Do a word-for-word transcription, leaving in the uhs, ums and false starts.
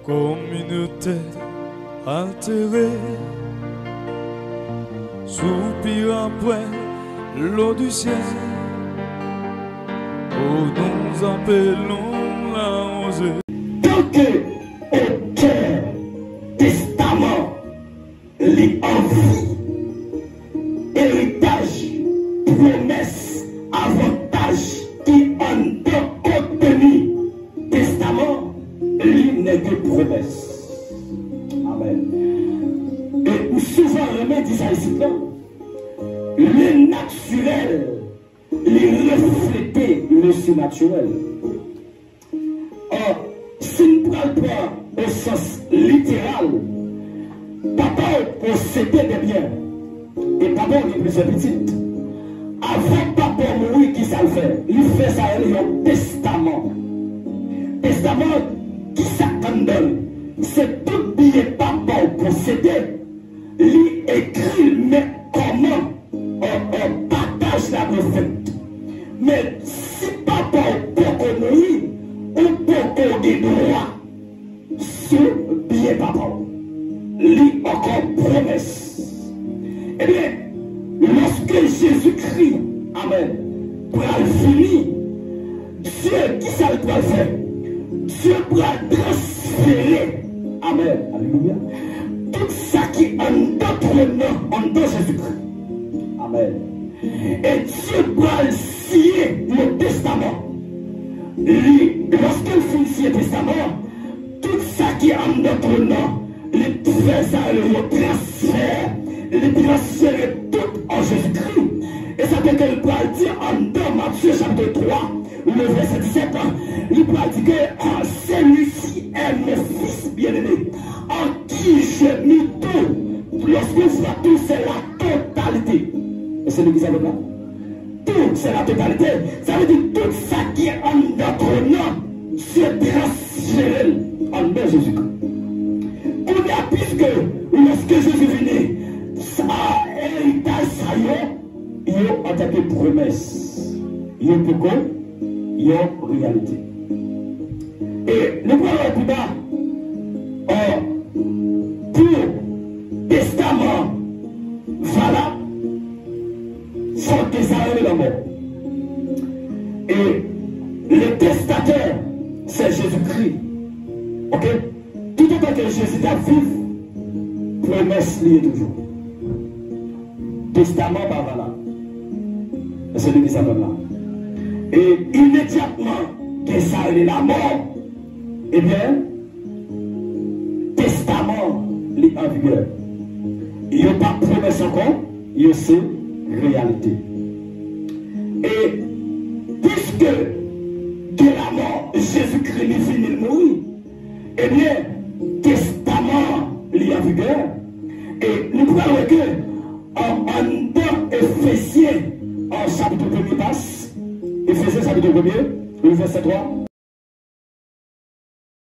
Kominote altere, soupir apre lo di syèl, o nou apelon lawoze. Tanke otè testaman li an vi, eritaj, pwomès, avantaj ki anndan konteni testaman, li nèk pwomès. Amèn. E m souvan renmen di sa isit la, le natirèl, li reflete le sinatirèl. Ò, si n pral pran o sans literal, papa w posede de byen, e papa w gen plizyè pitit. Avan papa w mouri, kisa l fè? Li fè sa yo rele yon testaman. Testaman, kisa k anndan l? Se tout byen papa w posede. Li ekri l, men kòman, ò, ò, pataj la dwe fèt. Men si papa w poko mouri, ou poko gen dwa sou byen papa w. Li ankò pwomès. Ebyen, lòske Jezikri, amèn, pral vini, Dye, kisa l pral fè? Dye pral transfere, amèn, alelouya, tout sa ki anndan twòn nan, anndan Jezikri. Amèn. E Dye pral siyen yon testaman. Li, lòske l fin siyen testaman an, tout sa ki anndan twòn nan, li fè sa yo transfè, li transfere tout an Jezikri. E sa ke l pral di anndan Matye chapit twa, le vèsè disèt, li pral di ke, ah, celui-ci est mon fils bien-aimé, en qui j'ai mis tout. Lorsqu'on voit tout, c'est la totalité. E se li ki sa la. Tout, c'est la totalité. Sa vle di tout sa ki anndan twòn nan, Dye transfere l anndan Jezikri. Kounye a, piske lòske Jezi vini, sa, eritaj sa yo, yo antanke pwomès, yo poko yon reyalite. E nou pral wè pi ba, ò, pou testaman valab, fò ke sa rele lanmò. E le testatè, se Jezikri. Oke? Toutotan ke Jezi t ap viv, pwomès li ye toujou. Testaman pa valab. Èske nou gen sa menm la? E imedyatman ke sa rele lanmò, ebyen, testaman li an vigè. Yo pa pwomès ankò, yo se reyalite. E piske de lanmò Jezikri li vini, li mouri, ebyen, testaman an li an vigè. E nou pral wè ke an, anndan Efezyen, an chapit premye pas, Efezyen chapit premye, le vèsè twa.